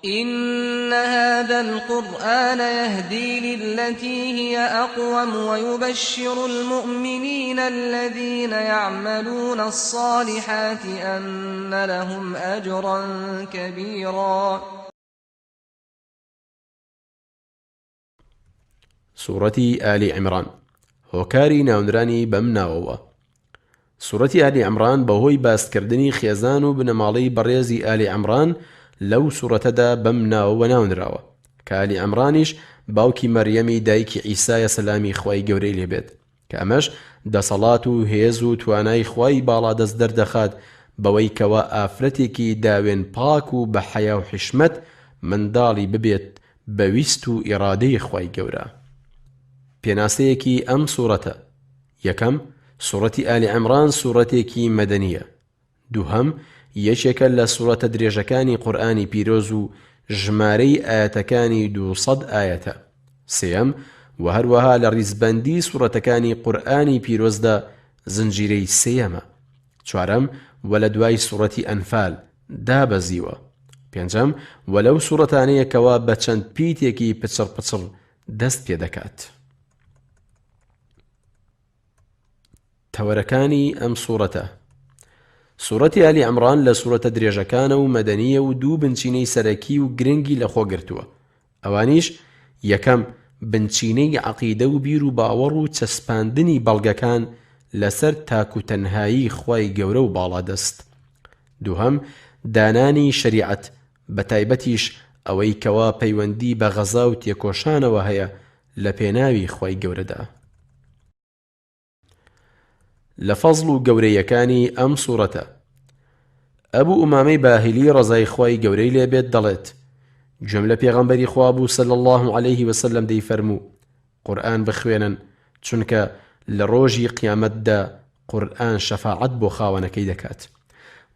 إن هذا القرآن يهدي للتي هي أقوم ويبشر المؤمنين الذين يعملون الصالحات أن لهم أجرا كبيرا. سوڕەتی ئالی عیمڕان هۆکاری ناونرانی بەم ناوەوە سوڕەتی ئالی عیمڕان بەهۆی باسکردنی خێزان و بنەماڵەی بەڕێزی ئالی عیمڕان لەو سوڕەتەدا بەم ناوەوە ناونراوە کە ئالی عیمڕانیش باوکی مەریەمی دایکی عیسایە سەلامی خوای گەورەی لێبێت کە ئەمەش دەسەڵات و هێز و توانای خوای باڵادەست دەردەخات بەوەی کەوا ئافرەتێکی داوێن پاک و بە حەیا و حیشمەت منداڵی ببێت بە ویست و ئیڕادەی خوای گەورە. پێناسەیەکی ئەم سوڕەتە، یەکەم، سوڕەتی ئالی عیمڕان سوڕەتێکی مەدەنییە. دووهەم، یەکێکە لە سوڕەتە درێژەکانی قورئانی پیرۆز و ژمارەی ئایەتەکانی 200 ئایەتە. سێیەم، وە هەروەها لە ڕیزبەندی سوڕەتەکانی قورئانی پیرۆزدا زنجیرەی سێیەمە. چوارەم، وە لە دوای سوڕەتی ئەنفال دابەزیوە. پێنجەم، وە لەو سوڕەتانەیە کەوا بە چەند پیتێکی پچڕ پچڕ دەست پێ دەکات. تەوەرەکانی ئەم سوڕەتە. سوڕەتی ئالی عمران لە سوڕەتە درێژەکانە و مەدەنییە و دوو بنچینەی سەرەکی و گرنگی لەخۆ گرتووە ئەوانیش، یەکەم، بنچینەی عەقیدە و بیر و باوەڕ و چەسپاندنی بەڵگەکان لەسەر تاک و تەنهایی خوای گەورە و باڵادەست. دووهەم، دانانی شەریعەت، بەتایبەتیش ئەوەی کەوا پەیوەندی بە غەزا و تێکۆشانەوە هەیە لە پێناوی خوای گەورەدا. لە فەزڵ و گەورەیەکانی ئەم سوڕەتە. ئەبو ئومامەی باهلی ڕەزای خوای گەورەی لێ بێت دەڵێت، گوێم لە پێغەمبەری خوا بوو صلی اللە علیه وسلم دەیفەرموو، قورئان بخوێنن چونکە لە ڕۆژی قیامەتدا قورئان شەفاعەت بۆ خاوەنەکەی دەکات.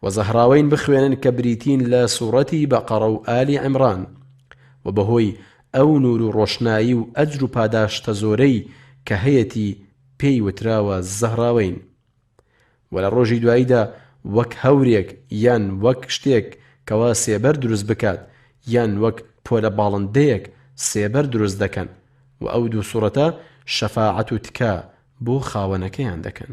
وە زەهراوەین بخوێنن کە بریتین لە سوڕەتی بەقەڕە و ئالی عیمڕان. وە بەهۆی ئەو نور و ڕۆشنایی و ئەجر و پاداشتە زۆرەی کە هەیەتی پێی وتراوە زەهراوەین. وە لە ڕۆژی دواییدا وەک هەورێک یان وەک شتێک کەوا سێبەر دروست بکات یان وەک پۆلە باڵندەیەک سێبەر دروست دەکەن وە ئەو دوو سوڕەتە شەفاعەت و تکا بۆ خاوەنەکەیان دەکەن.